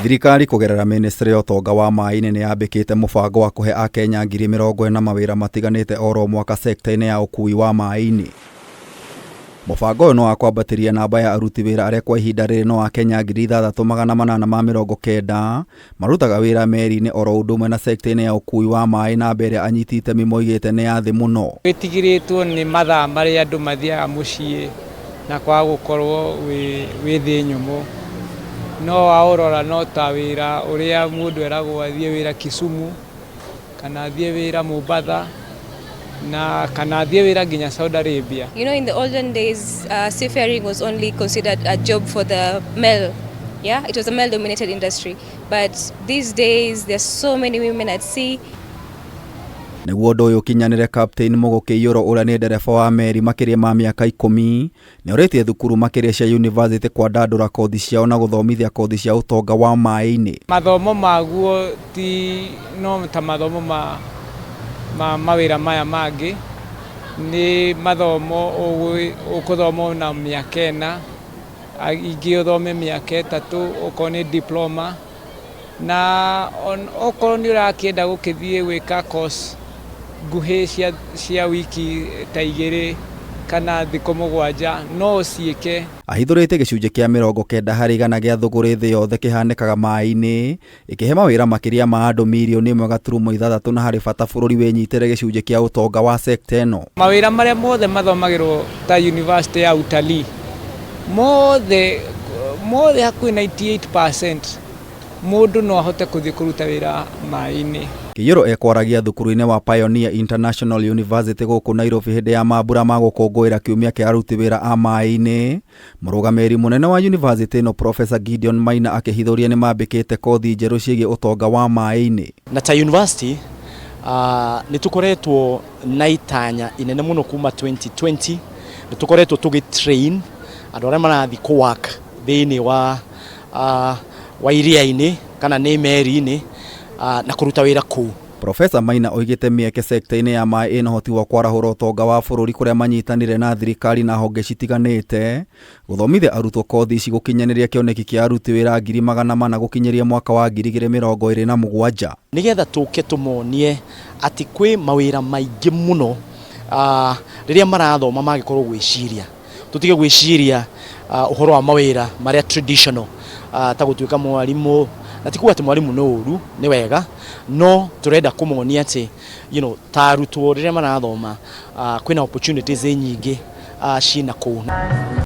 Thirikari kũgerera ministry ya ũtonga wa maĩ-inĩ nĩ yambĩkĩte mũbango wa kũhe akenya 40,000 mawĩra matiganĩte oro mwaka sekta-inĩ ya ũkui wa maĩ-inĩ. Mũbango ũyũ no wa kwambatĩria namba ya aruti wĩra arĩa kwa ihinda rĩrĩ no akenya 6890 marutaga wĩra meri-inĩ oro ũndũ ũmwe na sekta-inĩ ya ũkui wa maĩ, namba ĩrĩa anyiti itemi moigĩte nĩ ya thĩ mũno. Wĩtigĩrĩtwo nĩ mathaa marĩa andũ mathiaga mũciĩ na kwaga gũkorwo wĩ thĩ nyũmũ. No waũrora no ta wĩra ũrĩa mũndũ eragwo athiĩ wĩra Kisumu kana athiĩ wĩra Mombatha na kana athiĩ wĩra nginya Saudi Arabia. In the olden days, seafaring was only considered a job for the male. Yeah, it was a male-dominated industry. But these days, there's so many women at sea. Nĩguo ũndũ ũyũ ũkinyanĩre, Captain Mũgũ Kĩiyũro ũrĩa nĩ ndereba wa meri makĩria ma mĩaka 10 nĩ orĩtie thukuru makĩria cia university kwandandũra kothi ciao na gũthomithia kothi cia ũtonga wa maĩ-inĩ. Mathomo maguo ti no ta mathomo ma mawĩra maya mangĩ, nĩ mathomo ũkũthoma na mĩaka 4, ingĩ ũthome mĩaka 3 okorwo nĩ diploma, na okorwo nĩ ũrakĩenda gũkĩthiĩ gwĩka course nguhĩ cia wiki ta 2 kana thikũ 7 no ũciĩke. Ahithũrĩtie gĩcunjĩ kĩa 90% gĩa thũgũrĩ thĩ yothe kĩhanĩkaga maĩ-inĩ, ĩkĩhe mawĩra makĩria ma andũ 1.6 mirioni na harĩ bata bũrũri wĩnyitĩre gĩcunjĩ kĩa ũtonga wa sekta ĩno. Mawĩra marĩa mothe mathomagĩrwo ta university ya utalii, mothe mothe hakuhĩ 98% mũndũ no ahote kũthiĩ kũruta wĩra maĩ-inĩ. Kĩiyũro ekwaragia thukuru-inĩ wa Pioneer International University gũkũ Nairobi hĩndĩ ya mambura ma gũkũngũĩra kiumia kĩa aruti wĩra a maĩ-inĩ. Mũrũgamĩrĩri mũnene wa university ĩno Professor Gideon Maina akĩhithũria nĩ mambĩkĩte kothi njerũ ciĩgiĩ ũtonga wa maĩ-inĩ. Na ta university nĩ tũkoretwo na itanya inene mũno kuma 2020, nĩ tũkoretwo tũgĩ train andũ arĩa marathiĩ kũ work thĩinĩ wa iria-inĩ kana nĩ meri-inĩ na kũruta wĩra kũu. Profesa Maina oigĩte mĩeke sekta-inĩ ya maĩ ĩna ũhoti wa kwarahũra ũtonga wa bũrũri kũrĩa manyitanĩire na thirikari na honge citiganĩte gũthomithia arutwo kothi ici gũkinyanĩria kĩoneki kĩa aruti wĩra 400,000 gũkinyĩria mwaka wa 2027. Nĩgetha tũke tũmonie atĩ kwĩ mawĩra maingĩ mũno rĩrĩa marathoma mangĩkorwo gwĩciria, tũtige gwĩciria ũhoro wa mawĩra marĩa traditional ta gũtuĩka mwarimũ, na ti kuga atĩ mwarimũ nĩ ũru, nĩ wega, no tũrenda kũmonia atĩ ta arutwo rĩrĩa marathoma kwĩna opportunities nyingĩ cina kũu.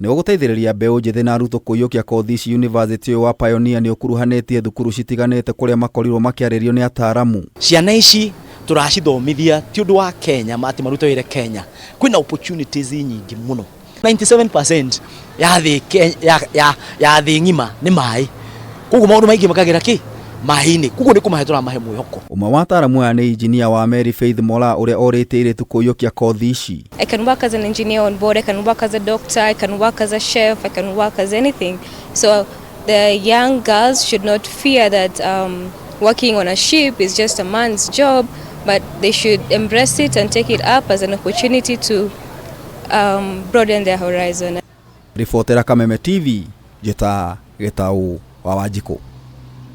Nĩguo gũteithĩrĩria mbeũ njĩthĩ na arutwo kũiyũkia kothi ici, university ũyũ wa Pioneer nĩ ũkuruhanĩtie thukuru citiganĩte kũrĩa makorirwo makĩarĩrio nĩ ataaramu. Ciana ici tũracithomithia ti ũndũ wa Kenya atĩ marute wĩra Kenya, kwĩna opportunities nyingĩ mũno. 97% ya thĩ ya thĩ ng'ima nĩ maĩ, koguo maũndũ maingĩ makagĩra kĩ maĩ-inĩ, koguo nĩ kũmahe tũramahe mwĩhoko. Ũmwe wa ataaramu aya nĩ injinia wa meri Faith Mola ũrĩa orĩtie airĩtu kũiyũkia kothi ici. I can work as an engineer on board, I can work as a doctor, I can work as a chef, I can work as anything. So the young girls should not fear that working on a ship is just a man's job, but they should embrace it and take it up as an opportunity to broaden their horizon. Ribotera Kameme TV, njĩta Gĩtaũ wa Wanjikũ.